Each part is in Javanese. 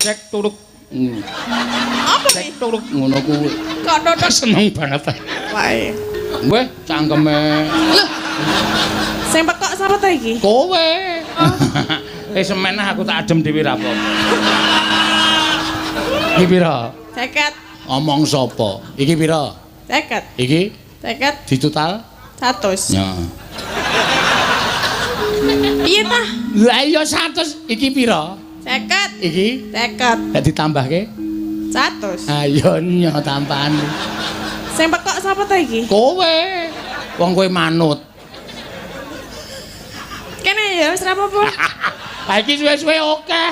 Cek turuk. Apa Cek iki? turuk ngono kuwi. Kok dodok Seneng banget. wae. Weh, cangkeme Loh. Sing pekok sapa ta iki? kowe. Eh semen aku tak adem dhewe ra apa-apa. Iki pira? 50. Omong sapa? Iki pira? 50. Iki 50. ditotal? 100. Ya. Piye ta? Lah iya 100. Iki pira? 50. Iki 50. nek ditambahke? 100. Ayo nyo tambahan. Sing pekok sapa ta iki? Kowe. Wong kowe manut. Kene ya wis ra apa-apa. Ha iki suwe-suwe akeh.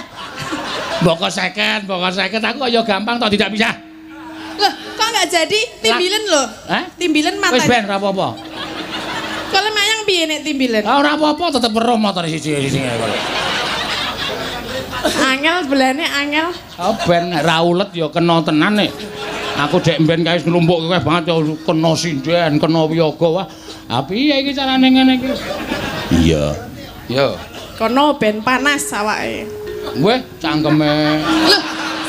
Mboko 50, mboko 50 aku ya gampang toh tidak bisa. Loh, kok nggak jadi timbilen lho? Hah? Timbilen mata. Wis ben ora apa-apa. Kalau mayang piye nek timbilen? Ah ora apa-apa tetep weruh motore siji-siji. Angel belane angel. Oh ben nek ra ulet ya kena tenan nek. Aku dek mben kae nglumpuk akeh banget ya kena sinden, kena wiyaga wah. Ha piye iki carane ngene iki? Iya. Yo. Kono ben panas awake. Weh, cangkeme Loh,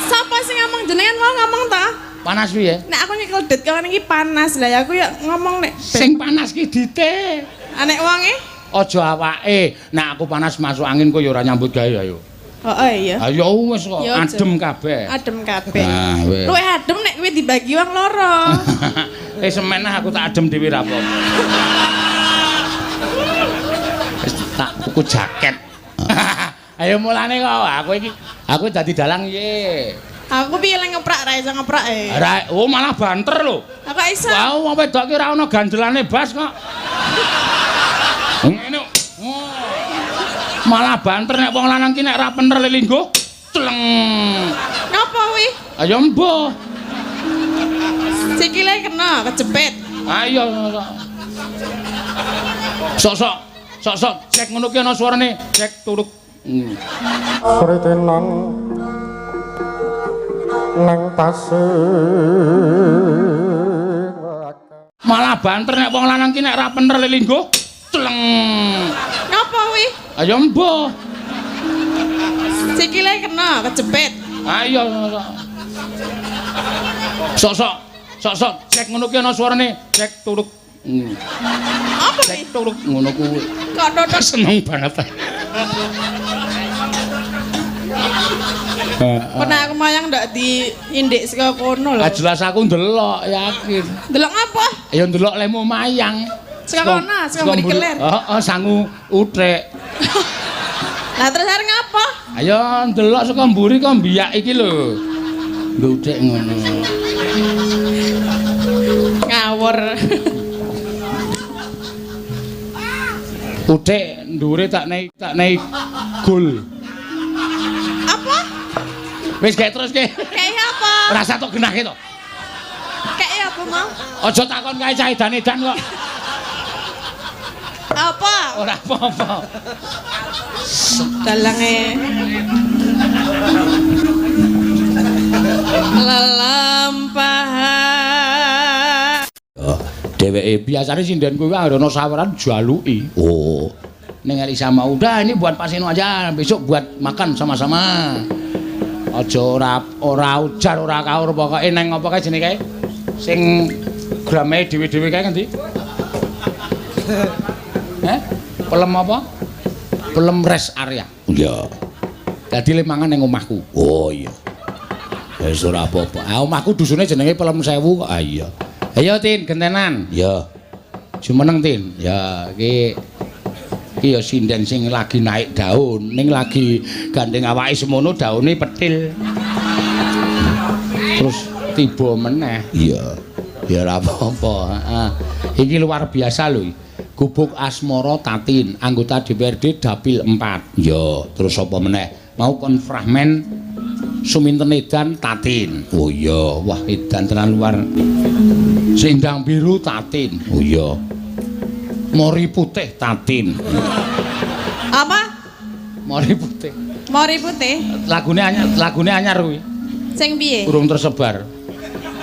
sapa sing ngomong jenengan mau ngomong ta? panas piye? Nek aku nyekel dit kawan iki panas lah ya aku ya ngomong nek Sing panas ki dite. anek wonge. Aja awake. Nek aku panas masuk angin kowe ya ora nyambut gawe ayo. Heeh iya. Ayo wis kok Ya, aja. adem kabeh. Adem kabeh. Nah, wis. Luwih adem nek kuwi dibagi wong loro. Eh semen aku tak adem dhewe ra apa-apa. Wis tak tuku jaket. Ayo mulane kok aku iki aku dadi dalang piye? Aku piye lek ngeprak ra iso ngeprak e. Ora, oh malah banter lho. Aku iso. Wah, wong wedok ki ora ana gandelane bas kok. Ngene. Oh. Malah banter nek wong lanang ki nek ra pener lelingguh, tleng. Ngapa kuwi? Ayo mbuh. Sikile kena kejepit. Ayo. Sok-sok, sok-sok cek ngono ki ana suarane, cek turuk. Sritenan nang tasik Malah banter nek wong lanang ki nek ra pener lelingguh, tleng. Ngapa kuwi? Ayo mbuh. Sikile kena kejepit. Ayo. Sok-sok, sok-sok cek ngono ki ana suarane, cek turuk. Apa kuwi? Cek turuk ngono kuwi. Kok dodok Seneng banget. Pernah aku mayang ndak diindik saka kono lho. Ah jelas aku ndelok yakin. Ndelok ngapa? Ya ndelok lemu mayang. Saka kono, saka mburi kelir. Heeh, sangu uthik. Lah terus arep ngapa? Ayo ndelok saka mburi kok mbiyak iki lho. Uthik ngono. Ngawur. Uthik ndure tak naik gol. Apa? Wis gek terus ke. Kayak apa? Rasa tok genahke to. Kayak apa mau? Aja takon kae cah edan-edan kok. Apa? Ora apa-apa. Dalange. Lelampahan. Oh, dheweke biasane sinden kuwi anggere ana saweran jaluki. Oh. Ning Elisa mau udah ini buat Pak Seno aja, besok buat makan sama-sama. Aja ora ujar ora kaur pokoke neng apa kae jenenge kae? Sing grame dhewe-dhewe kae ngendi? Heh? Pelem apa? Pelem rest area. Iya. Dadi le mangan ning omahku. Oh iya. Wis ora apa-apa. Ah omahku dusune jenenge Pelem Sewu kok. Ah iya. Ayo Tin, gentenan. Iya. Jumeneng Tin. Ya iki iki ya sinden sing lagi naik daun, ning lagi gandeng awake semono daune petil. Terus tiba meneh. Iya. Ya ora apa-apa, heeh. Iki luar biasa lho. Gubuk Asmara Tatin, anggota DPRD Dapil 4. Iya, terus apa meneh? Mau konframen Suminten Edan Tatin. Oh iya, wah edan tenan luar. Sendang Biru Tatin. Oh iya. Mori Putih Tatin. Apa? Mori Putih. Mori putih. Lagune anyar, lagune anyar kuwi. Sing piye? Urung tersebar.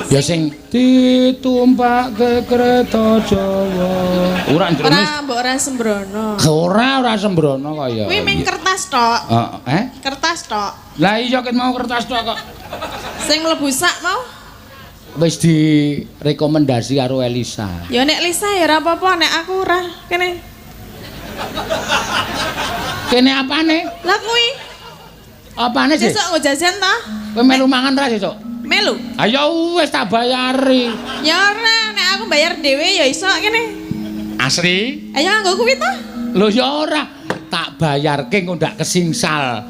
Ya sing ditumpakke kereta Jawa. Ora njero. Ora mbok ora sembrono. Ora sembrono kaya. Kuwi ming kertas tok. Heeh. Kertas tok. Lah iya ket mau kertas tok kok. Sing mlebu sak mau wis direkomendasi karo Elisa. Ya nek Lisa ya ora apa-apa, nek aku ora kene. Kene apane? Lah kuwi. Apane sih? Sesuk nggo jajan ta? Kowe melu mangan ra sesuk? Melu. Ayo wis tak bayari. Ya ora, nek aku bayar dhewe ya iso kene. Asri? Ayo nganggo kuwi ta? Lho ya ora, tak bayarke engko ndak kesingsal.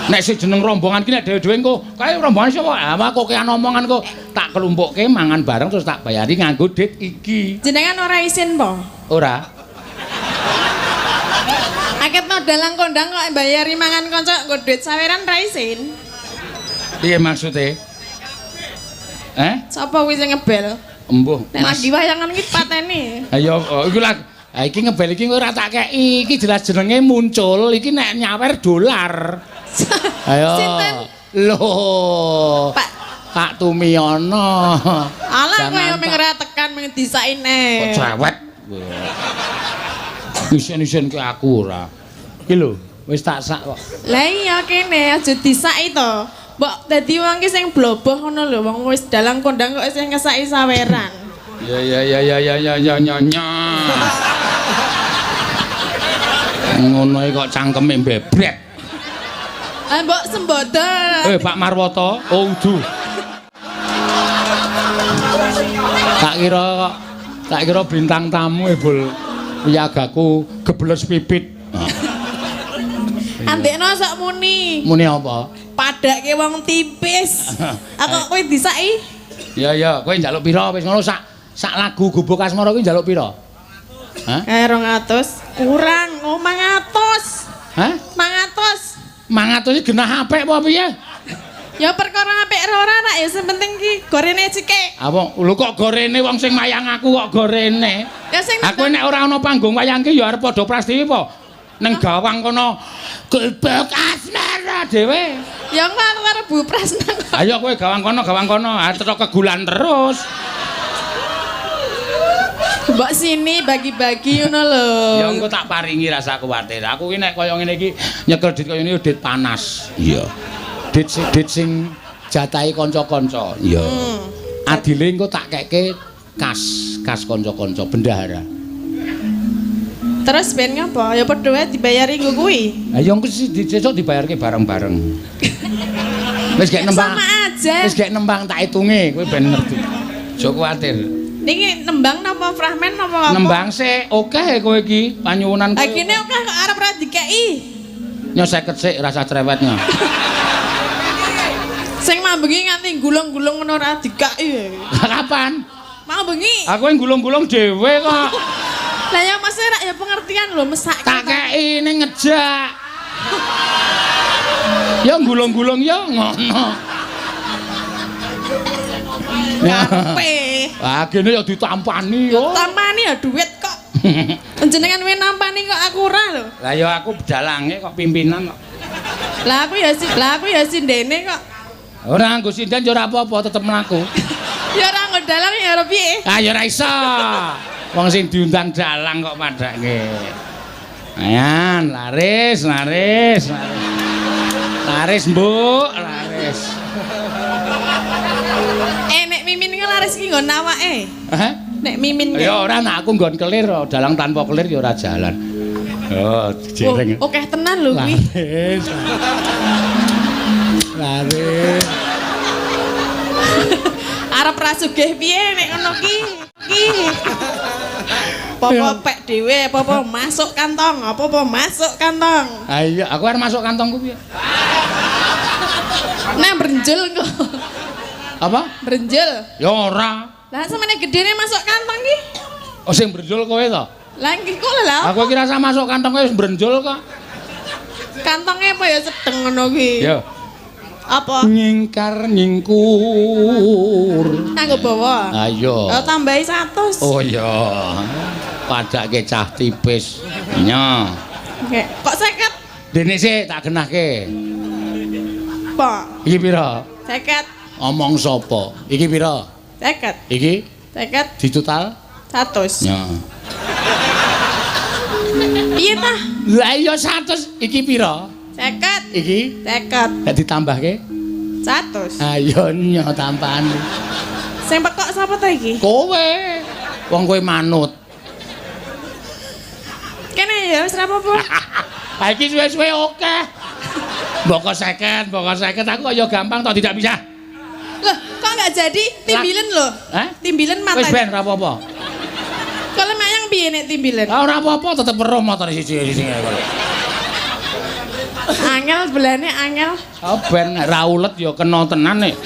Nek sing jeneng rombongan ki nek dhewe-dhewe engko kae rombongan sapa? Ah kok kean omongan kok tak kelumpukke mangan bareng terus tak bayari nganggo dit iki. Jenengan ora isin po? Ora. Aketno dalang kondang kok bayari mangan kanca nggo duit saweran ra isin. Piye maksude? Eh? Sapa kuwi sing ngebel? Embuh. Nek lagi wayangan iki pateni. Ayo iku lah. Ha iki ngebel iki ora tak kei, iki jelas jenenge muncul, iki nek nyawer dolar. Ayo. Sinten? Lho. Pak Tumiono. Alah kowe mung ora tekan mung disaine. Kok cerewet. Isen-isen ke aku ora. Iki lho, wis tak sak kok. Lah iya kene aja disaki to. Mbok dadi wong ki sing bloboh ngono lho, wong wis dalang kondang kok sing ngesaki saweran. Ya ya ya ya ya ya ya ya. Ngono iki kok cangkeme mbebret. Ah mbok sembodo. Pak Marwoto, oh udu. Tak kira bintang tamu ebol wiyagaku gebles pipit. Andekno sok muni. Muni apa? Padake wong tipis. Aku kowe disaki. Ya ya, kowe njaluk pira wis ngono sak lagu Gubuk Asmara kuwi njaluk pira? Hah? 200 kurang, oh 500. Hah? 500. 500 iki genah apik apa piye? Ya perkara apik ora ora ya sing penting ki gorene cekek. Apa lho kok gorene wong sing mayang aku kok gorene. Ya sing aku nek ora ana panggung wayang ki ya arep padha Prastiwi apa? Neng gawang kono Gubuk Asmara dhewe. Ya engko aku arep Bu Prasna. Ayo kowe gawang kono, arep kegulan terus. Mbok sini bagi-bagi ngono lho. Ya engko tak paringi rasa kuwatir. Aku ki nek kaya ngene iki nyekel dit kaya ngene dit panas. Iya. Dit sing jatahi kanca-kanca. Iya. Adile engko tak keke kas kanca-kanca bendahara. Terus ben ngapa? Ya padha wae dibayari nggo kuwi. Ha ya engko sesuk dibayarke bareng-bareng. Wis gek nembang. Sama aja. Wis gek nembang tak hitunge kowe ben ngerti. Aja kuwatir. Niki nembang napa fragmen napa apa? Nembang sik, akeh kowe iki panyuwunan kowe. Ha kene akeh kok arep ra dikeki. Nyo 50 sik rasa cerewetnya. Sing mambengi nganti gulung-gulung ngono ora dikeki. Kapan? Mau bengi. Aku yang gulung-gulung dhewe kok. Lah ya maksudnya rak ya pengertian lho mesake. Tak kei ning ngejak. Ya gulung-gulung ya ngono. Karepe. Lah kene ya ditampani yo. Tampani ya duit kok. Panjenengan wis nampani kok aku ora lho. Lah ya aku dalange kok pimpinan kok. Lah aku ya sindene kok. Ora nganggo sinden ya ora apa-apa tetep mlaku. Ya ora nggo dalang ya ora piye. Ah ya ora iso. Wong sing diundang dalang kok padake. Ayan, laris, laris, laris. Laris, Mbuk, laris. Nek Mimin ki laris ki nggon awake. Hah? Nek Mimin ki. Ya ora nek aku nggon kelir, dalang tanpa kelir ya ora jalan. Oh, jereng. Akeh tenan lho kuwi. Laris. Laris. Arep ra sugih piye nek ngono ki? Ki. Apa-apa pek dhewe, apa-apa masuk kantong, apa-apa masuk kantong. Ha iya, aku arep masuk kantongku piye? Nah, brenjul kok. Apa? Brenjul. Ya ora. Lah semene gedene masuk kantong ki. Oh sing brenjul kowe to? Lah iki kok lho. Aku iki rasa masuk kantong kowe wis brenjul kok. Kantonge apa ya sedeng ngono ki? Ya. Apa? Nyingkar nyingkur. Nganggo bawa. Ayo. Oh, tambahi 100. Oh iya. Padake cah tipis. Nya. Oke. Kok 50? Dene sik tak genahke. Apa? Iki pira? 50. Omong sapa? Iki pira? 50. Iki 50. Ditotal 100. Ya. Piye tah? Lah iya 100. Iki pira? 50. Iki 50. Nek ditambahke 100. Ayo nyo tambahan. Sing pekok sapa ta iki? Kowe. Wong kowe manut. Kene ya wis ora apa-apa. Ha iki suwe-suwe akeh. Mboko 50, mboko 50 aku kok ya gampang toh tidak bisa. Loh, kok enggak jadi timbilen lho? Hah? Timbilen mata. Wis ben ora apa-apa. Kalau mayang piye nek timbilen? Ah ora apa-apa tetep weruh motore siji-siji ngene. Angel belane angel. Oh ben ra ulet ya kena tenan nek.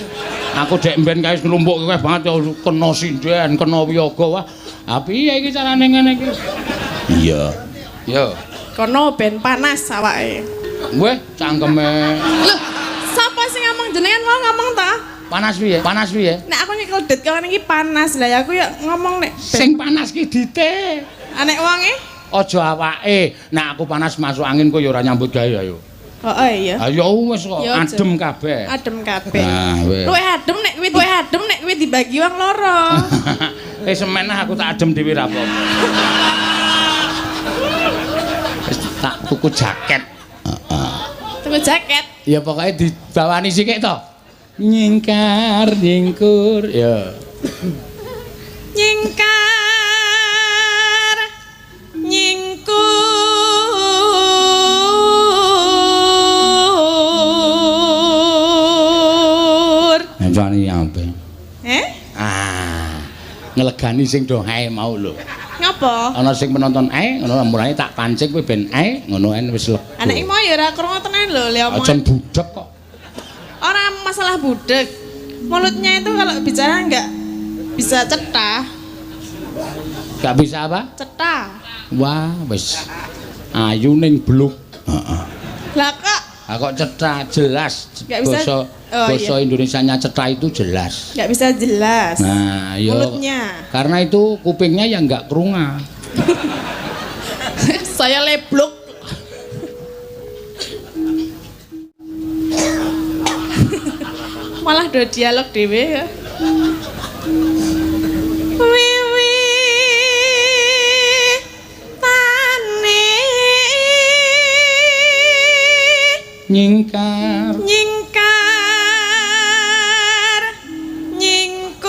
Aku dek mben kae nglumpuk kowe banget ya kena sinden, kena wiyaga wah. Ha piye iki carane ngene iki? Iya. Yo. Kono ben panas awake. Weh, cangkeme. Loh, sapa sing ngomong jenengan mau ngomong ta? Panas piye? Panas piye? Nek aku nyekel det kene iki panas. Lah ya aku ya ngomong nek sing panas ki dite. Nek wonge aja awake. Nek aku panas masuk angin kowe ya ora nyambut gawe ayo. Heeh iya. Ayo wis kok adem kabeh. Adem kabeh. Nah, wis. Luwih adem nek kuwi luwih adem nek kuwi dibagi wong loro. Eh semen aku tak adem dhewe ra apa-apa. Wis tak tuku jaket. Heeh. Tuku jaket. Ya pokoke dibawani sikik to. Nyingkar nyingkur ya. Nyingkar nyingkur. Ngancani apa? Eh? Ah. Ngelegani sing do ae mau lho. Ngapa? Ana sing penonton ae ngono mulane tak pancing kowe ben ae ngono en wis lega. Anake mau ya ora krungu tenan lho le omongan. Aja budek kok. Orang masalah budek. Mulutnya itu kalau bicara enggak bisa cetha. Enggak bisa apa? Cetha. Wah, wis ayu ning bluk. Heeh. Lah kok? Lah kok cetha jelas. Nggak bisa. Basa oh, basa iya. Indonesianya cetha itu jelas. Enggak bisa jelas. Nah, yo. Mulutnya. Karena itu kupingnya yang enggak kerunga. Saya lebluk. Malah do dialog dhewe ya. Wiwi tane nyingkar nyingkar nyingkur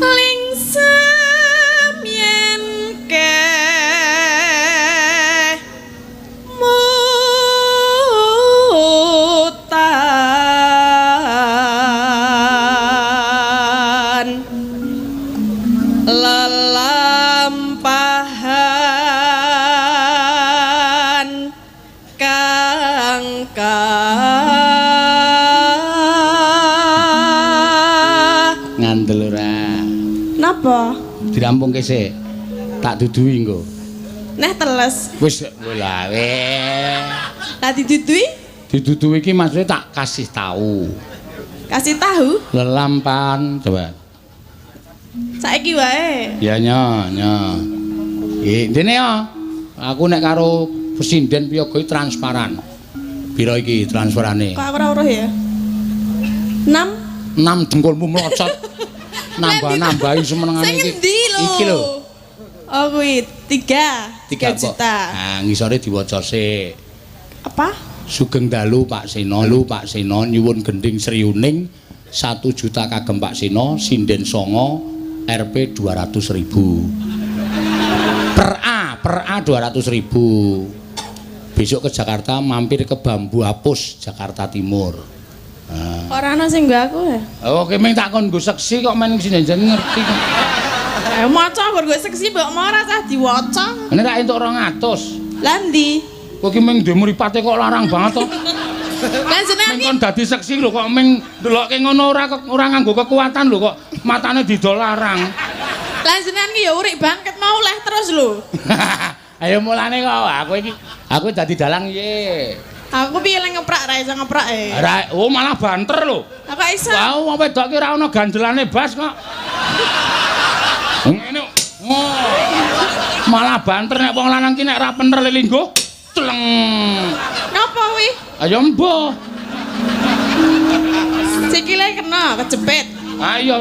lingsem yen kemutan lelampahan kang ngandel ora. Napa? Dirampungke sik. Tak duduhi engko. Neh teles. Wis lha weh. Lah diduduhi? Diduduhi iki maksudnya tak kasih tahu. Kasih tahu? Lelampan coba. Saiki wae. Ya nyo nyo. Iki dene ya. Aku nek karo pesinden piyaga iki transparan. Piro iki transferane? Kok aku ora weruh ya? 6. 6 dengkulmu mlocot. Nambah-nambahi semenengane iki. Iki lho. Oh kuwi 3 juta. Nah, ngisore diwaca sik. Apa? Sugeng dalu Pak Seno, lu Pak Seno nyuwun gending Sriuning 1 juta kagem Pak Seno, sinden songo Rp 200.000. Per A, per A 200.000. Besok ke Jakarta mampir ke Bambu Apus, Jakarta Timur. Nah. Ora ana sing nggo aku ya. Oke, meng tak kon nggo seksi kok men sing ngerti kok. Maca nggo seksi mbok mau ora usah diwaca. Ini ra entuk 200. Lah ndi? Kowe ki meng ndek mripate kok larang banget to. Lah jenengan meng kon dadi seksi lho kok meng ndelokke ngono ora ora nganggo kekuatan lho kok matane didol larang. Lah jenengan ki ya urik banget mau leh terus lho. Ayo mulane kok aku iki aku dadi dalang piye? Aku piye lek ngeprak ra iso ngeprak e. Ora, oh malah banter lho. Lah kok iso? Wah, wong wedok ki ora ana ganjelane bas kok. Ngene. Oh. Malah banter nek wong lanang ki nek ra pener lelinggo tleng. Napa kuwi? Ayo mbuh. Sikile kena kejepit. Ayo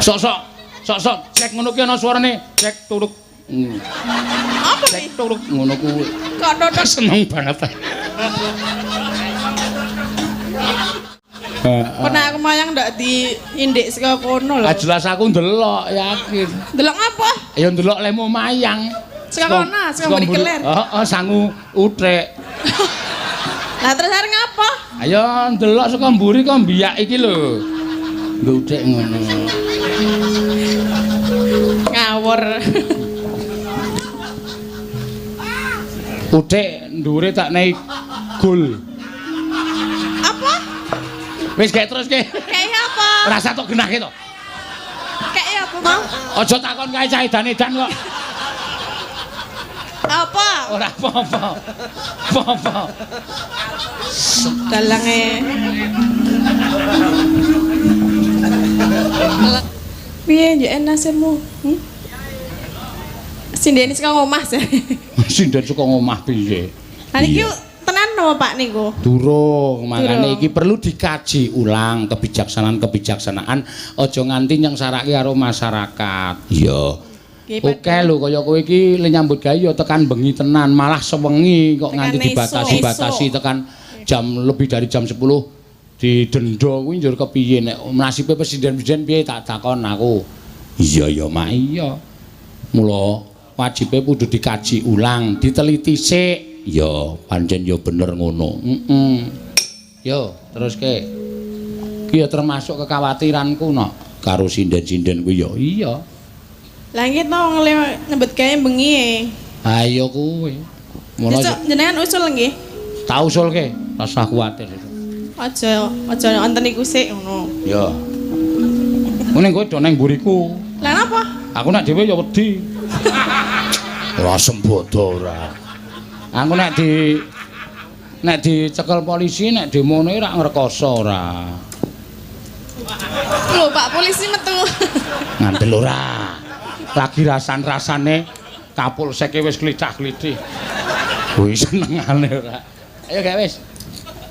sok-sok sok-sok cek ngono ki ana suarane cek turuk. Apa cek turuk ngono kuwi. Kok totok seneng banget. Pernah aku mayang ndak diindik saka kono lho. Ah jelas aku ndelok yakin. Ndelok ngapa? Ya ndelok lemu mayang. Saka kono, saka mburi kelir. Heeh, sangu uthik. Lah terus arep ngapa? Ayo ndelok saka mburi kok mbiyak iki lho. Ngguthik ngono. Ngawur. Uthik ndure tak nei gol. Apa? Wis gek terus ke. Kayak apa? Ora usah tok genahke to. Kayak apa mau? Aja takon kae cah edan-edan kok. Apa? Ora apa-apa. Apa-apa. Dalange. Piye njek nasibmu? Hmm? Sindene saka ngomah sih. Sinden saka ngomah piye? Lah niki tenan napa Pak niku? Durung, makane iki perlu dikaji ulang kebijaksanaan-kebijaksanaan aja nganti nyengsarake karo masyarakat. Iya. Oke lho kaya kowe iki le nyambut gawe ya tekan bengi tenan, malah sewengi kok nganti dibatasi-batasi tekan jam lebih dari jam 10 didenda kuwi njur kepiye nek nasibe presiden-presiden piye tak takon aku. Iya ya mak iya. Mula wajibe kudu dikaji ulang, diteliti sik. Ya pancen ya bener ngono. Heeh. Yo teruske. Ki ya termasuk kekhawatiranku no karo sinden-sinden kuwi ya. Iya. Lah iki to wong nyambut gawe bengi e. Ha iya kuwi. Mula jenengan usul nggih. Tak usulke, rasah kuwatir. Aja aja wonten niku sik ngono. Ya. Ngene kowe do nang mburiku. Lah napa? Aku nek dhewe ya wedi. Ora sembodo ora. Aku nek di nek dicekel polisi nek demone ora ngrekoso ora. Lho Pak polisi metu. Ngandel ora. Lagi rasan-rasane kapolseke wis klithah-klithih. Kuwi senengane ora. Ayo gak wis.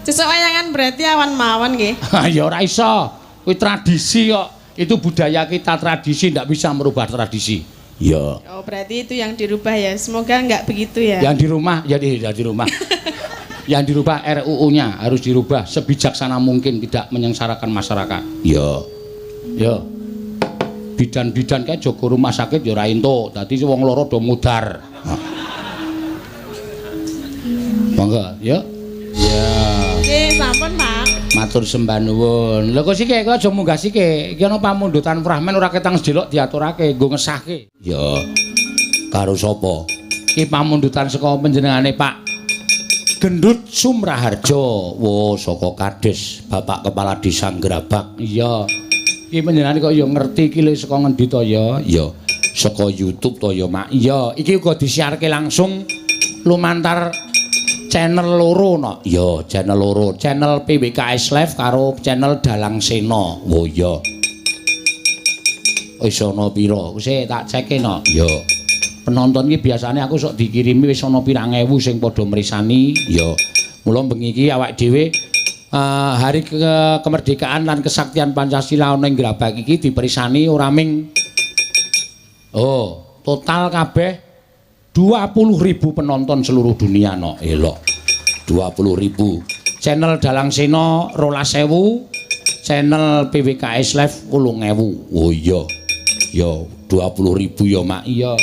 Sesuk wayangan berarti awan mawon nggih. Ya ora iso. Kuwi tradisi kok. Itu budaya kita, tradisi ndak bisa merubah tradisi. Iya. Oh, berarti itu yang dirubah ya. Semoga enggak begitu ya. Yang di rumah, ya di rumah. Yang dirubah RUU-nya harus dirubah sebijaksana mungkin tidak menyengsarakan masyarakat. Iya. Ya. Bidan-bidan kae jaga rumah sakit ya ora entuk. Dadi wong loro do mudar. Monggo, ya. Ya. Nggih, sampun, Pak. Matur sembah nuwun. Lho kok sike kok aja munggah sike. Iki ana pamundutan fragmen ora ketang sedelok diaturake nggo ngesahke. Ya. Karo sapa? Iki pamundutan saka panjenengane Pak Gendut Sumraharjo. Wo saka Kades, Bapak Kepala Desa Grabag. Iya. Iki panjenengane kok ya ngerti iki lho saka ngendi to ya? Ya. Saka YouTube to ya, Mak. Iya, iki uga disiarke langsung lumantar channel loro no. Ya, channel loro, channel PWKS Live karo channel Dalang Sena. Oh iya. Wis ana pira? Wis tak ceke no. Ya. Penonton iki biasane aku sok dikirimi wis ana pirang ewu sing padha mrisani. Ya. Mula bengi iki awake dhewe hari kemerdekaan lan kesaktian Pancasila ana ing Grabag iki diperisani ora ming oh, total kabeh 20.000 penonton seluruh dunia no. Elok. 20.000. Channel Dalang Sena 12.000, channel PWKS Live 8.000. Oh iya. Ya 20.000 ya Mak. Iya.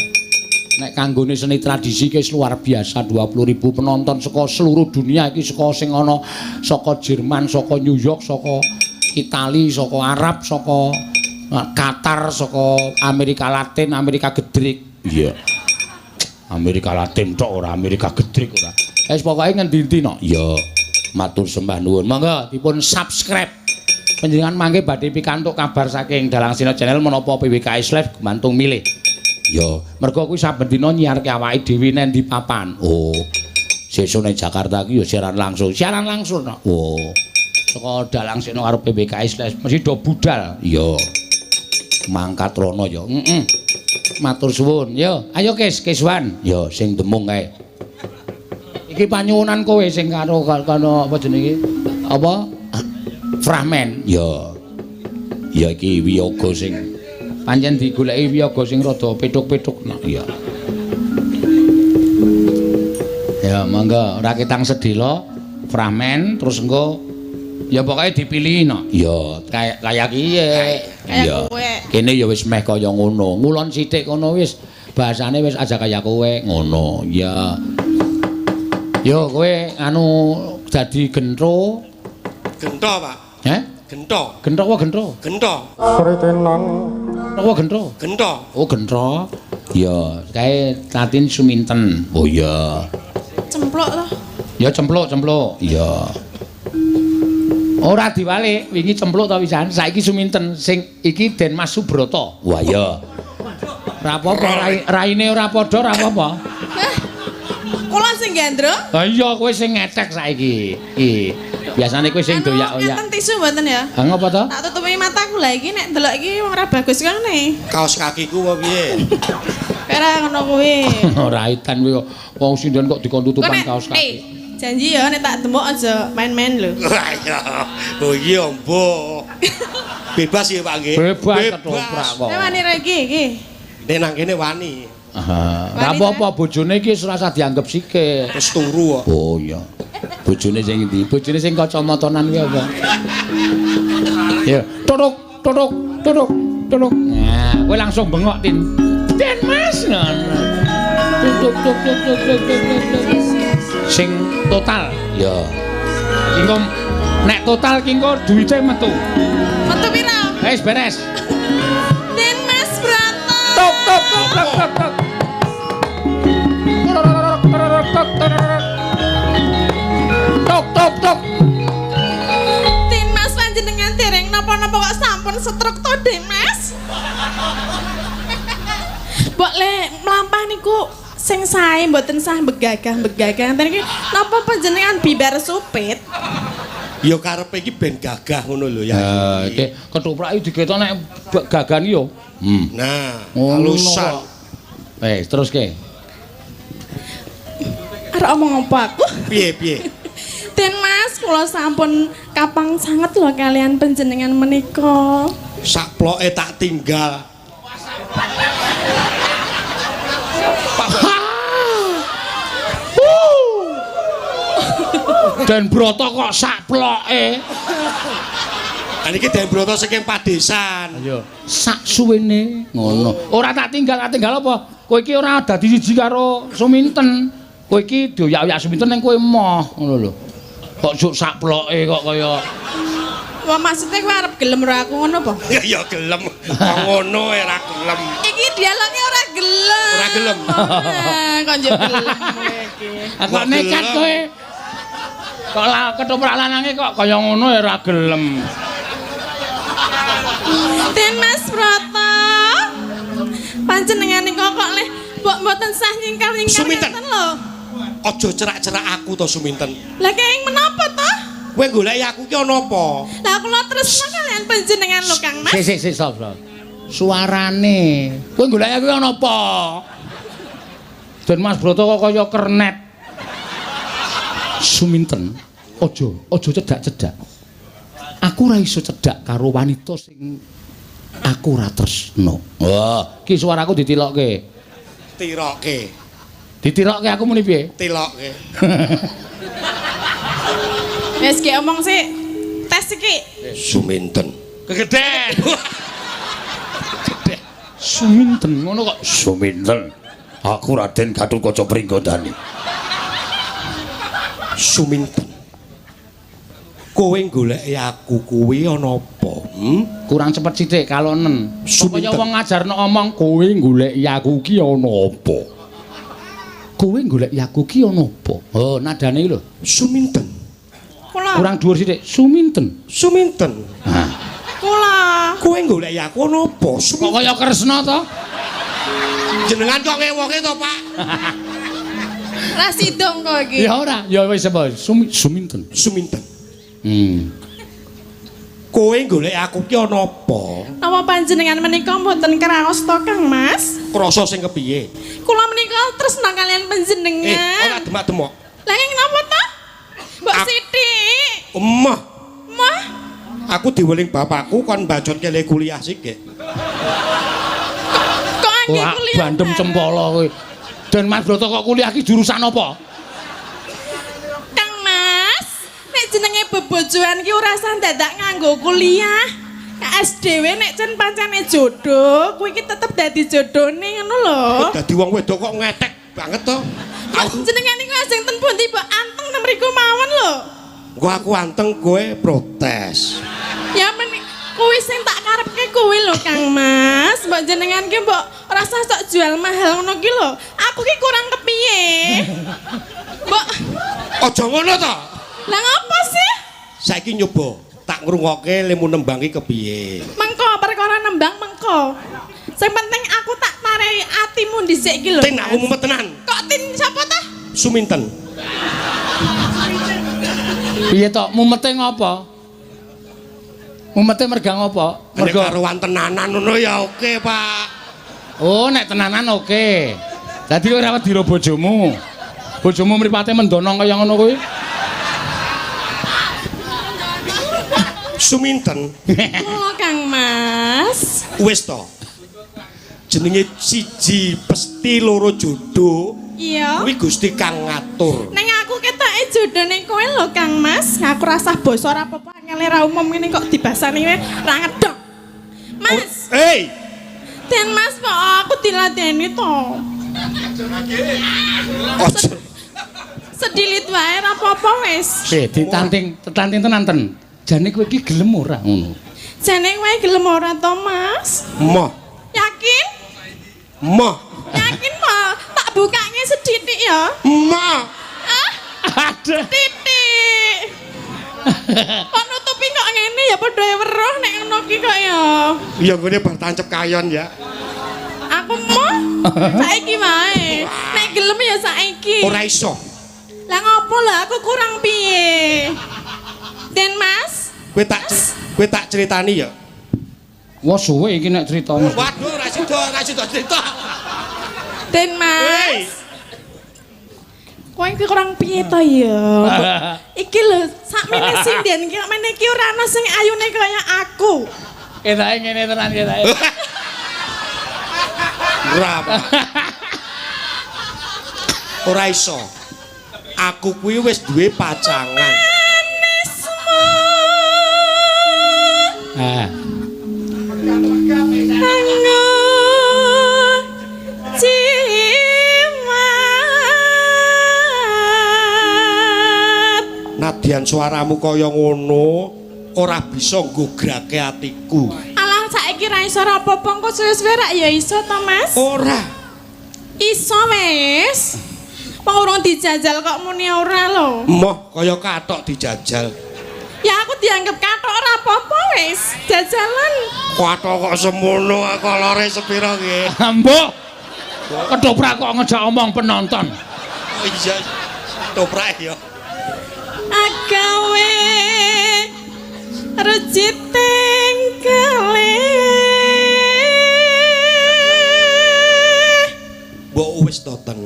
Nek kanggone seni tradisi iki luar biasa 20.000 penonton saka seluruh dunia iki saka sing ana saka Jerman, saka New York, saka Itali, saka Arab, saka Qatar, saka Amerika Latin, Amerika Gedrik. Iya. Amerika Latin tok ora, Amerika Gedrik ora. Wis pokoke ngendi-endi no. Ya, matur sembah nuwun. Monggo dipun subscribe. Panjenengan mangke badhe pikantuk kabar saking Dalang Sena Channel menapa PWKS Live gumantung milih. Ya, mergo kuwi saben dina nyiarke awake dhewe nang ndi papan. Oh. Sesuk nang Jakarta ki ya siaran langsung. Siaran langsung no. Oh. Saka Dalang Sena karo PWKS Live mesti do budal. Ya. Mangkat rono ya. Heeh. Matur suwun. Yo, ayo Kes, Keswan. Yo sing demung kae. Iki panyuwunan kowe sing karo kono apa jenenge? Apa? Fragmen. Yo. Ya iki wiyaga sing pancen digoleki wiyaga sing rada petuk-petuk. Nah, iya. Ya monggo ora ketang sedhela fragmen terus engko ya pokoke dipilih no. Ya kaya kiye. Kaya kowe. Kene ya wis meh kaya ngono. Ngulon sithik kono wis bahasane wis aja kaya kowe ngono. Ya. Yo kowe anu dadi gentro. Gento, Pak. Heh? Gento. Gento apa gentro? Gento. Sritenan. Apa gentro? Gento. Oh, gentro. Ya, kae Tatin Suminten. Oh iya. Cempluk to. Ya cempluk, cempluk. Iya. Ora diwalik, wingi cempluk ta wisan. Saiki Suminten sing iki Den Mas Subroto. Wah iya. Ora apa-apa, raine ora padha ora apa-apa. Kula sing gandrung. Ha iya, kowe sing ngetek saiki. Iki. Biasane kowe sing doyak-oyak. Ngeten tisu mboten ya? Ha ngopo to? Tak tutupi mataku lah iki nek ndelok iki wong ora bagus kene. Kaos kakiku apa piye? Ora ngono kuwi. Ora itan kuwi wong sinden kok dikon tutupan kaos kaki. Janji ya nek tak demok aja main-main lho. Lah iya. Oh iya mbo. Bebas ya Pak nggih. Bebas ketoprak kok. Nek wani ra iki iki. Nek nang kene wani. Ora apa-apa bojone iki wis ora usah dianggep sikik. Terus turu kok. Oh iya. Bojone sing endi? Bojone sing kacamatanan kuwi apa? Ya, tutuk tutuk tutuk tutuk. Nah, kowe langsung bengok Tin. Den Mas ngono. Tuk tuk tuk tuk tuk tuk. Sing total. Ya. Iki engko nek total ki engko duwite metu. Metu pira? Wis beres. Den Mas Brata. Tok tok tok tok tok tok. Tok tok tok. Den Mas panjenengan dereng napa-napa kok sampun setruk to Den Mas? Mbok le mlampah niku sing sae mboten sah begagah-begagah. Ngeten iki napa panjenengan bibar supit? Ya karepe iki ben gagah ngono lho ya. Ha iki ketoprak iki diketok nek gagahan yo. Nah, alusan. Wis teruske. Arep omong apa aku? Piye piye? Den Mas, kula sampun kapang sanget lho kalian panjenengan menika. Sakploke tak tinggal. Den Broto kok sakploke. Lah niki Den Broto saking padesan. Ayo, sak suwene ngono. Ora tak tinggal, tak tinggal apa? Kowe iki ora dadi siji karo Suminten. Kowe iki doyak-oyak Suminten ning kowe emoh ngono lho. Kok juk sakploke kok kaya Wah, maksudnya kowe arep gelem ora aku ngono apa? Ya ya gelem. Kok ngono ora gelem. Iki dialoge ora gelem. Ora gelem. Kok njuk gelem kowe iki. Kok nekat kowe. Kok ketoprak lanange kok kaya ngono ya ora gelem. Den Mas Brata. Panjenengan niku kok leh mbok mboten sah nyingkar-nyingkar ngeten lho. Aja cerak-cerak aku to Suminten. Lah kenging menapa to? Kowe goleki aku ki ana apa? Lah kula tresna kalian panjenengan lho Kang Mas. Sik sik sik stop stop. Suarane. Kowe goleki aku ana apa? Den Mas Broto kok kaya kernet. Suminten, aja aja cedak-cedak. Aku ora iso cedhak karo wanita sing aku ora tresna. Wah, ki suaraku ditilokke. Tirokke. Ditirokke aku muni piye? Tilokke. Wis ki omong sik. Tes iki. Suminten. Kegeden. Suminten ngono kok. Suminten. Aku Raden Gatotkaca Pringgondani. Suminten. Kowe goleki aku kuwi ana apa? Kurang cepet sithik kalonen. Supaya wong ngajarno omong kowe goleki aku ki ana apa? Kowe goleki aku ki ana apa? Oh, nadane iki lho. Suminten. Kula. Kurang dhuwur sithik. Suminten. Suminten. Hah. Kula. Kowe goleki aku ana apa? Kok kaya Kresna to? Jenengan kok ngewoke to, Pak? Ra sidong kok iki. Ya ora, ya wis apa? Suminten. Suminten. Kowe golek aku ki ana apa? Napa panjenengan menika mboten kraos to, Kang Mas? Krasa sing kepiye? Kula menika tresna kalian panjenengan. Ora demak-demok. Lah napa ta? Mbok sithik. Emoh. Mah, Aku diweling bapakku kon bacot kele kuliah sik. Kok angge Wah, kuliah. bandem cempala kowe. Dan Mas Broto kok kuliah ki jurusan apa? Kang Mas, nek jenenge bebojoan ki ora usah dadak nganggo kuliah. KSDW nek cen pancene jodoh, kuwi ki tetep dadi jodone ngono lho. Dadi wong wedok kok ngetek banget to. Aku jenengan niku ajeng ten pundi mbok anteng ten mriku mawon lho. Engko aku anteng kowe protes. Ya men kuwi sing tak karepke kuwi lho Kang Mas. Mbok jenengan ki mbok ora usah sok jual mahal ngono ki lho. Aku ki kurang kepiye? Mbok aja ngono to. Lah ngopo sih? Saiki nyoba tak ngrungokke lemu nembang ki kepiye. Mengko perkara nembang mengko. Sing penting aku tak tarehi atimu dhisik ki lho. Tin aku mumet tenan. Kok tin sapa ta? Suminten. Piye to? Mumete ngopo? Mumete merga ngopo? Merga karuan tenanan ngono ya oke, Pak. Oh, nek tenanan oke. Dadi kowe ora wedi ro bojomu. Bojomu mripate mendono kaya ngono kuwi. Suminten. Kula Kang Mas. Wis to. Jenenge siji pesti loro jodoh. Iya. Kuwi Gusti kang ngatur. Neng aku ketoke jodone kowe lho Kang Mas. Aku rasah basa ora apa-apa angele ra umum ngene kok dibasani wae ra ngedok. Mas. Hei. Den Mas kok aku diladeni to. Aja. Sedilit wae ra apa-apa wis. Ditanting, tetanting tenan ten. Jane kowe iki gelem ora ngono? Jane kowe gelem ora to, Mas? Moh. Yakin? Moh. Yakin po? Tak bukake sedidik ya. Moh. Ah, Aduh. titik. Kok nutupi kok ngene ya padha weruh nek ngono ki kok ya. Ya nggone bar tancep kayon ya. Aku moh. Saiki wae. Nek gelem ya saiki. Ora iso. Lah ngopo lah aku kurang piye? Den Mas, Kowe tak critani ya. Wah suwe iki nek crita. Waduh ora sida cerita. Den Mas. Kowe iki kurang piye to ya? Iki lho sakmene sinden iki sakmene iki ora ana sing ayune kaya aku. Ketoke ngene tenan ketoke. Ora. Ora iso. Aku kuwi wis duwe pacangan. Ah. Jimat. Nadyan suaramu kaya ngono, ora bisa nggograke atiku. Alah saiki ra iso ora apa-apa engko suwe-suwe rak ya iso to, Mas? Ora. Iso wis. Wong urung dijajal kok muni ora lho. Moh kaya kathok dijajal. Ya aku dianggap kathok ora apa-apa wis. Jajalan. Kathok kok semono kolore sepira nggih? Mbok. Ketoprak kok ngejak omong penonton. Oh iya. Ketoprak ya. Agawe rejiting kale. Mbok wis to ten.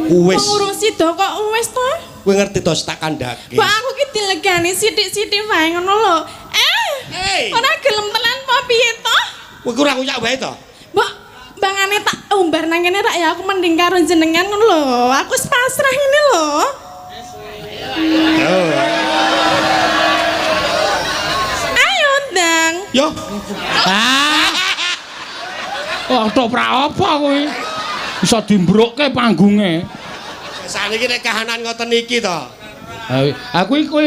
Wis. Wong urung sida kok wis to? Kowe ngerti to tak kandhake. Mbok aku ki dilegani sithik-sithik wae ngono lho. Hey. Ora gelem tenan apa piye to? Kowe ora nguyak wae to? Mbok bangane tak umbar nang kene rak ya aku mending karo jenengan ngono lho. Aku wis pasrah ngene lho. Ayo ndang. Yo. Ah. Wah, ketoprak apa kowe? Bisa dimbrukke panggunge. Saniki nek kahanan ngoten iki to. Aku iki kowe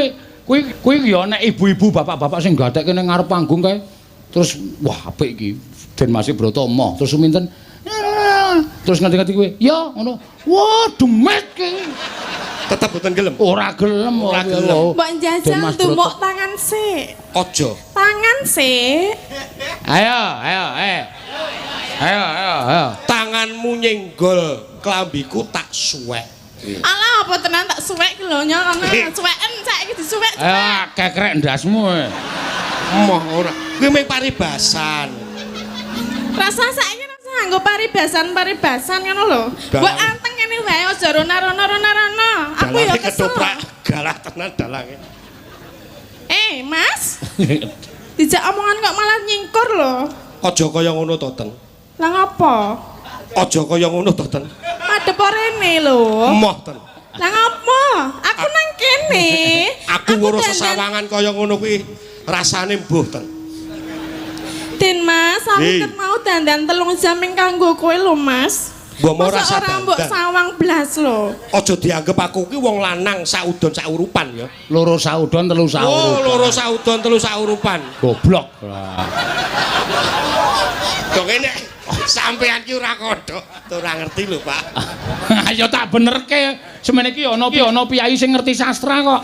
kuwi ya nek ibu-ibu bapak-bapak sing gatekke ning ngarep panggung kae. Terus wah apik iki. Den Mas Broto emoh. Terus suminten. Terus ngerti-ngerti kowe. Ya ngono. Wah, demet ki. Tetep mboten gelem. Ora gelem. Ora gelem. Mbok njajal tumuk tangan sik. Aja. Tangan sik. Ayo, ayo, eh. Ayo, ayo, ayo. Tanganmu nyenggol klambiku tak suwek. Alah apa tenan tak suwek ki lho nyok ana suweken saiki disuwek. Ayo kekrek ndasmu. Emoh ora. Kuwi mung paribasan. Rasa saiki rasa nganggo paribasan-paribasan ngono lho. Mbok anteng ngene wae aja rona-rona-rona-rona. Aku ya kesel. Ketoprak galah tenan dalange. Mas. Dijak omongan kok malah nyingkur lho. Aja kaya ngono to, Teng. Lah ngopo? Aja kaya ngono to, Teng. Madhep rene lho. Emoh, Teng. Lah ngopo? Aku nang kene. Aku weruh sesawangan kaya ngono kuwi rasane mbuh, Teng. Den Mas, aku ket mau dandan 3 jam ing kanggo kowe lho, Mas. Mbok mau rasa ora mbok sawang blas lho. Aja dianggep aku ki wong lanang saudon saurupan ya. Loro saudon telu saurupan. Oh, loro saudon telu saurupan. Goblok. Dong nek sampean ki ora kandha, ora ngerti lho, Pak. Ayo tak benerke. Semene iki ana piyayi sing ngerti sastra kok.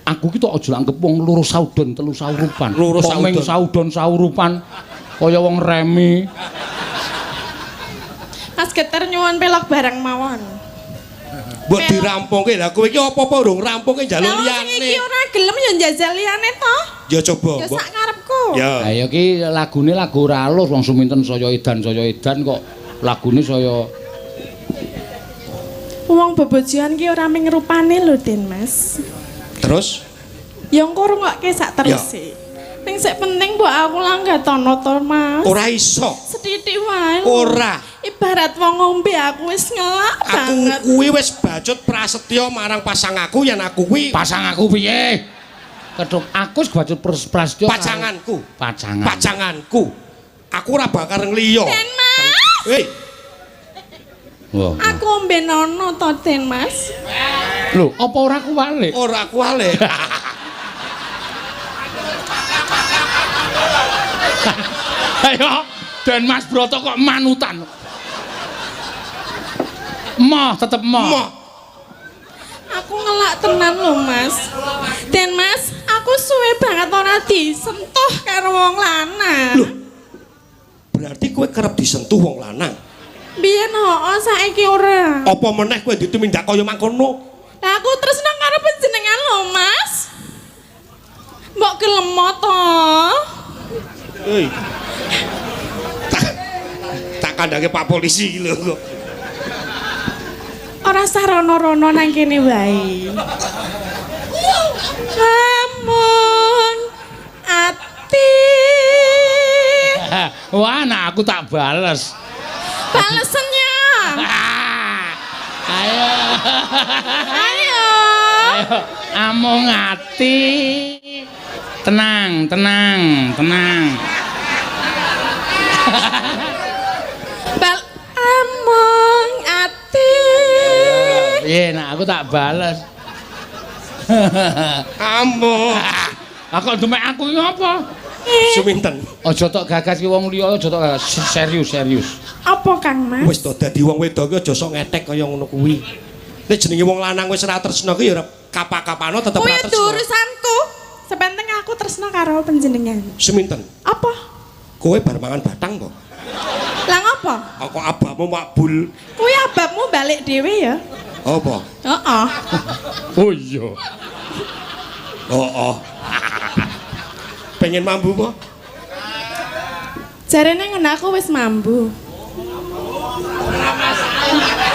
Aku ki tok aja anggep wong loro saudon telu saurupan. Loro saudon saudon saurupan kaya wong remi. Mas Geter nyuwun pelok barang mawon. Mbok dirampungke lha kowe iki apa-apa urung rampungke njaluk liyane. Iki ora gelem ya njajal liyane to. Ya coba. Ya sak karepku. Ya. Lah ya ki lagune lagu ora alus wong suminten saya edan kok lagune saya wong bebojoan ki ora ming rupane lho Den Mas. Terus? Ya engko rungokke sak teruse. Ning sik penting mbok aku langgatono to Mas. Ora iso. Sethithik wae. Ora. Ibarat wong ngombe aku wis ngelak banget. Aku kuwi wis bacut prasetya marang pasangaku yen aku kuwi. Pasangaku piye? Kethuk aku wis bacut prasetya. Pacanganku. Pacangan. Pacanganku. Aku ora bakal ngliya. Den Mas. Hei. Wah. Aku ngombe nono to Den Mas. Lho, apa ora kuwalik? Ora kuwalik. Ayo, Den Mas Broto kok manutan. Moh, tetep moh. Moh. Aku ngelak tenan lho, Mas. Den Mas, aku suwe banget ora disentuh karo wong lanang. Lho. Berarti kowe kerep disentuh wong lanang. Biyen hooh, saiki ora. Apa meneh kowe ditumindak kaya mangkono? Lah aku tresno karo panjenengan lho, Mas. Mbok gelem to? Hei. Tak kandhake Pak polisi iki lho kok. Ora sah rono-rono nang kene wae. Amung ati. Wah, nah aku tak bales. Balesennya. Ayo. Ayo. Ayo, amung ati. Tenang, tenang, tenang. Bal amung ati. Piye nak aku tak bales. Amung. Aku demek aku iki apa? Suminten. Aja tok gagas ki wong liya, aja tok gagas. Serius, serius. Apa Kang Mas? Wis to dadi wong wedok ki aja sok ngetek kaya ngono kuwi. Nek jenenge wong lanang wis ora tresno ki ya kapa-kapano tetep ora tresno. Kuwi urusanku. Sepenting aku tresno karo panjenengan. Suminten. Apa? Kowe bar mangan batang kok. Lah ngopo? Kok abahmu makbul. Kuwi abahmu balik dhewe ya. Apa? Heeh. Oh iya. Heeh. Pengen mambu kok? Jarene ngono aku wis mambu.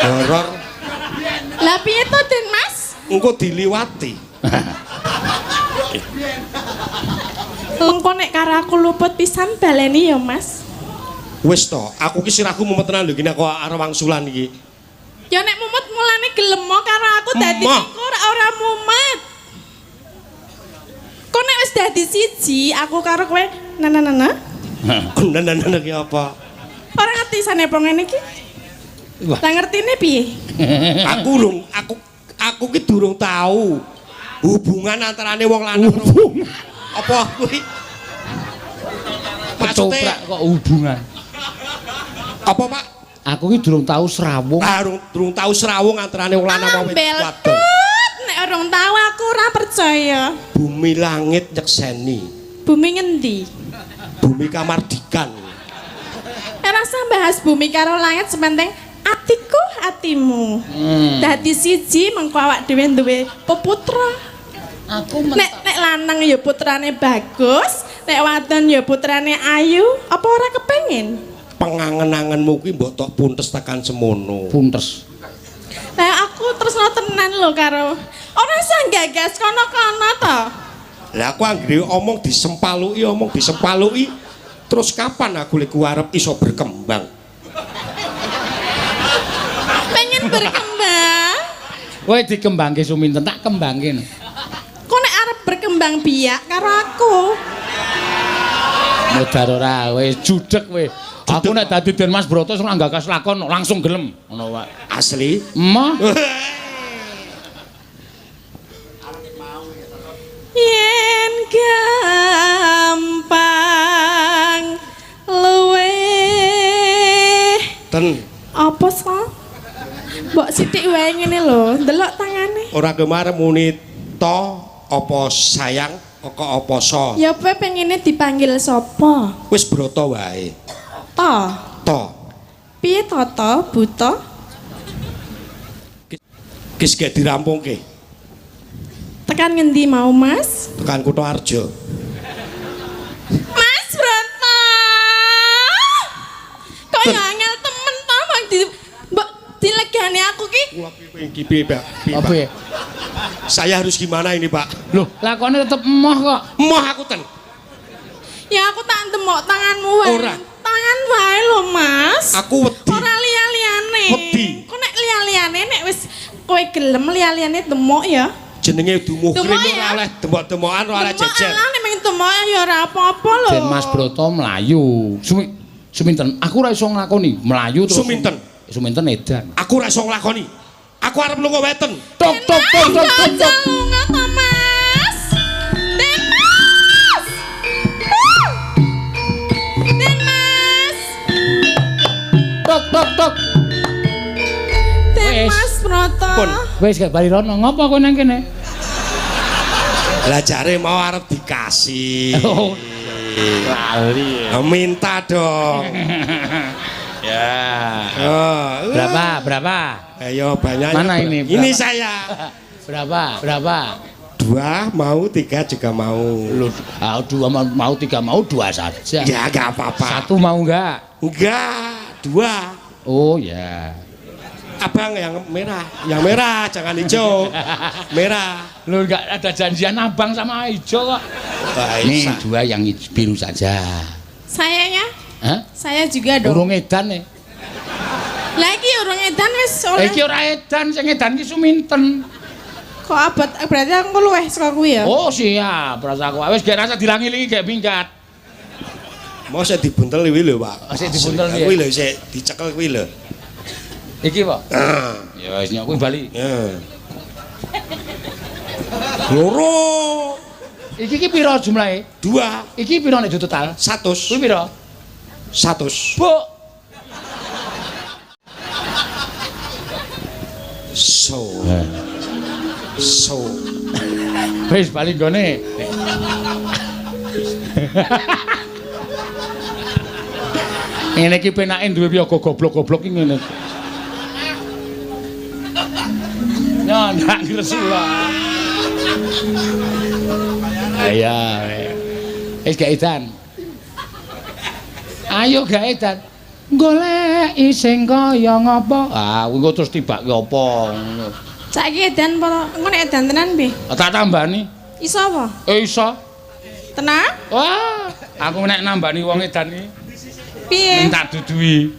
Horor. Lah piye to, Den Mas? Engko diliwati. Engko nek karo aku luput pisan baleni ya, Mas. Wis to, aku ki sirahku mumet tenan lho iki nek arep wangsulan iki. Ya nek mumet mulane gelem karo aku dadi engko ora mumet. Kok nek wis dadi siji aku karo kowe nana-nana. Nana-nana ki apa? Ora ngerti sanepo ngene iki. Lah ngertine piye? Aku urung aku ki durung tau hubungan antarane wong lanang apa kuwi? Maksudnya kok hubungan? Apa, Pak? Aku ki durung tau srawung. Ah, durung tau srawung antarane wong lanang wong wedok. Nek urung tau aku ora percaya. Bumi langit nyekseni. Bumi ngendi? Bumi kamardikan. Ora usah bahas bumi karo langit, sepenting atiku atimu. Dadi siji mengko awak dhewe duwe peputra. Aku nek lanang ya putrane bagus, nek wadon ya putrane ayu, apa ora kepengin? Pengangen-angenmu kuwi mbok tok puntes tekan semono. Puntes. Lah aku tresno tenan lho karo. Ora usah gagas kono-kono to. Lah aku anggere omong disempaluki, omong disempaluki. Terus kapan aku lek arep iso berkembang? Pengen berkembang. Kowe dikembangke Suminten, tak kembangke. Kok nek arep berkembang biak karo aku? Modar ora, kowe judeg kowe. Aku nek dadi Den Mas Broto ora gagas lakon langsung gelem ngono wae. Asli? Emoh. Yen gampang luwe. Ten. Apa sa? Mbok sithik wae ngene lho, ndelok tangane. Ora kemare muni to apa sayang apa apa so. Ya kowe pengine dipanggil sapa? Wis Broto wae. To. To. Piye to to, buta? Wis gek dirampungke. Tekan ngendi mau, Mas? Tekan Kutoarjo. Mas Broto. Kok ya angel temen to, Bang di mbok dilegani aku ki. Kula piye piye, Pak? Apa ya? Saya harus gimana ini, Pak? Loh, lakone tetep emoh kok. Emoh aku ten. Ya aku tak ndemok tanganmu wae. Ora. Tangan wae lho, Mas. Aku wedi. Ora liya-liyane. Wedi. Kok nek liya-liyane nek wis kowe gelem liya-liyane demok ya. Jenenge dumuhkrim ora oleh demok-demokan ora oleh jejer. Demok nek mung demok ya ora apa-apa lho. Den Mas Broto mlayu. Suminten, aku ora iso nglakoni. Mlayu terus. Suminten. Suminten edan. Aku ora iso nglakoni. Aku arep lunga weten. Tok tok tok tok tok. Lunga to, Mas. Den Mas. Den Mas. Tok tok tok. Den Mas Broto. Wis gak bali rono. Ngopo kowe nang kene? Lah jare mau arep dikasih. Oh. Lali. Minta dong. Ya. Oh. Berapa? Berapa? Ayo banyak. Mana ini? Berapa? Ini saya. Berapa? Berapa? 2 mau, 3 juga mau. Loh, 2 mau, 3 mau, 2 saja. Ya enggak apa-apa. 1 mau enggak? Enggak, 2. Oh ya. Abang yang merah, jangan hijau. Merah. Loh, enggak ada janjian abang sama hijau kok. Ini 2 yang biru saja. Saya ya? Hah? Saya juga dong. Urung edan nih. Lah iki urung edan wis oleh. Iki ora edan, sing edan ki Suminten. Kok abot berarti aku luweh saka kuwi ya? Oh siap, rasa aku wis gak rasa dilangi-langi gak minggat. Mau sik dibuntel kuwi lho, Pak. Sik dibuntel piye? Kuwi lho sik dicekel kuwi lho. Iki, Pak. Ya wis nyok kuwi bali. Heeh. Loro. Iki ki pira jumlahe? 2. Iki pira nek total? 100. Kuwi pira? 100. Bu. So. So. Wis bali nggone. Ngene iki penake duwe piyaga goblok-goblok iki ngene. Nyandak ngresula. Ayo. Wis gak edan. Ayo gak edan. Goleki sing kaya ngapa? Ah, engko terus tibake apa ngono. Saiki edan apa? Engko nek edan tenan piye? Tak tambani. Iso apa? Iso. Tenan? Wah, aku nek nambani wong edan iki. Piye? Minta duduhi.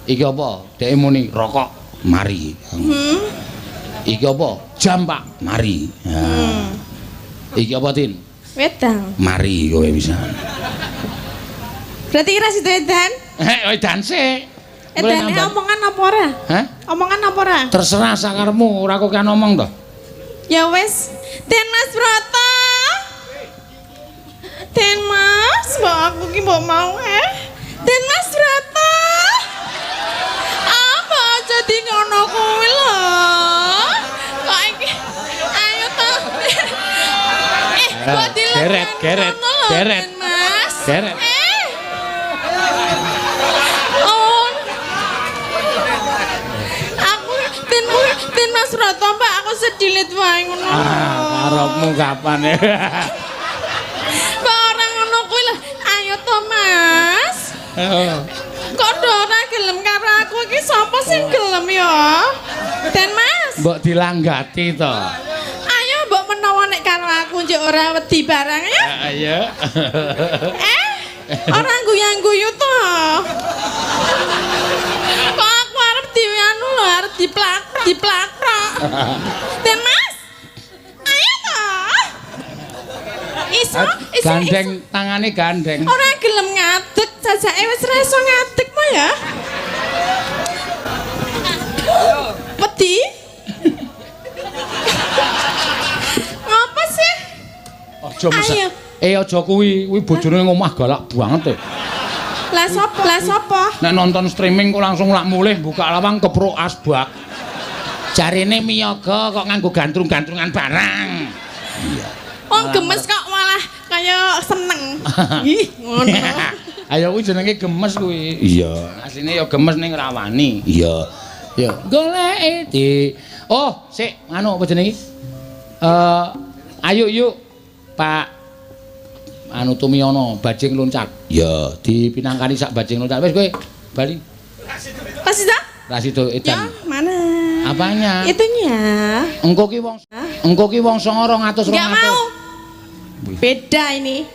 Iki apa? Dhek muni rokok, mari. Iki apa? Jam, Pak, mari. Iki apa, Tin? Wedang. Mari kowe bisa. Berarti kira situ edan? Edan sik. Edane omongan apa ora? Hah? Omongan apa ora? Terserah sakarepmu, ora kok kan omong to. Ya wis, Den Mas Broto. Den Mas, mbok aku ki mbok mau Den Mas Broto. Apa aja di ngono kuwi lho. Kok iki ayo to. Kok Geret, geret, geret. Mas. Geret. Aku Den Mas Broto, Pak, aku sedilit wae ngono. Ah, karepmu kapan ya? Pak ora ngono kuwi lho. Ayo to, Mas. Kok ora gelem karo aku iki sapa sing gelem ya? Den Mas. Mbok dilanggati to. Ayo mbok menawa nek karo aku njuk ora wedi barang ya. Ayo. Ora guyang-guyu to. Kok aku arep dianu lho, arep diplak-diplakrok. Den Mas. Ayo to. Iso, iso. Gandeng tangane gandeng. Ora gelem ngadeg, jajake wis ra iso ngadeg mo ya. Wedi? Ngapa sih? Aja mesti. Aja kuwi, kuwi bojone ngomah galak banget e. Lah sapa? Lah sapa? Nek nonton streaming kok langsung lak mulih buka lawang keprok asbak. Jarine miyaga kok nganggo gantrung-gantrungan barang. Iya. Wong gemes kok malah kaya seneng. Ih, ngono. Ayo kuwi jenenge gemes kuwi. Iya, asline ya gemes ning rawani. Iya. Ya, goleke di. Oh, sik anu apa jenenge? Ayo yuk Pak anu Tumiono bajing loncat. Ya, dipinangkani sak bajing loncat. Wis kowe bali. Rasida? Rasido edan. Ya, mana? Apanya? Itunya. Engko ki wong engko ki wong 900 200. Enggak mau. Beda ini.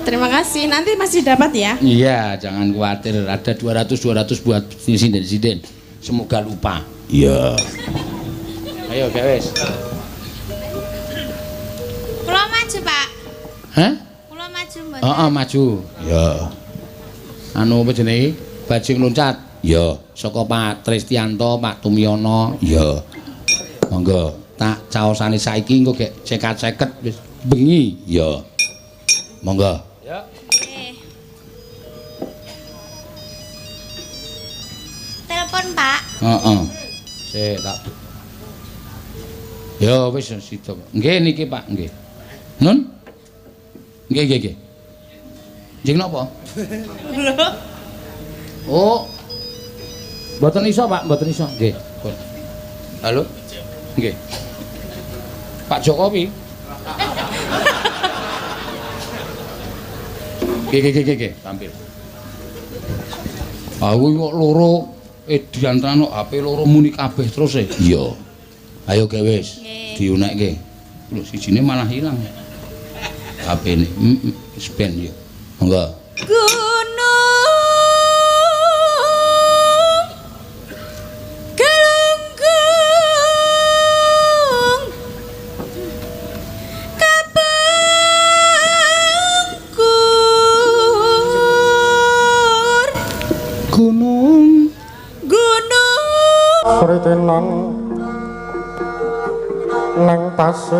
Terima kasih. Nanti masih dapat ya? Iya, jangan khawatir. Ada 200 buat sinden-sinden. Semoga lupa. Iya. Ayo, guys. Kula maju, Pak. Hah? Kula maju mboten. Heeh, maju. Ya. Anu apa jenenge? Bajing loncat. Ya, saka Pak Tristianto, Pak Tumiono. Ya. Monggo, tak caosane saiki engko gek cekat-ceket wis bengi. Ya. Monggo. Ya. Telepon, Pak. Heeh. Sik tak. Ya wis sida. Nggih niki Pak, nggih. Nun? Nggih, nggih, nggih. Njing napa? Oh. Mboten iso, Pak, mboten iso. Nggih. Halo? Nggih. Pak Jokowi. Nggih, nggih, nggih, nggih, tampil. Aku kok loro diantarane HP loro muni kabeh terus e. Iya. Ayo ge wis, diunekke. Lho sijine malah ilang. HP-ne. Wis ben ya. Monggo. Gunung Galunggung Kapungkur Gunung Gunung Kritenan nang pasir.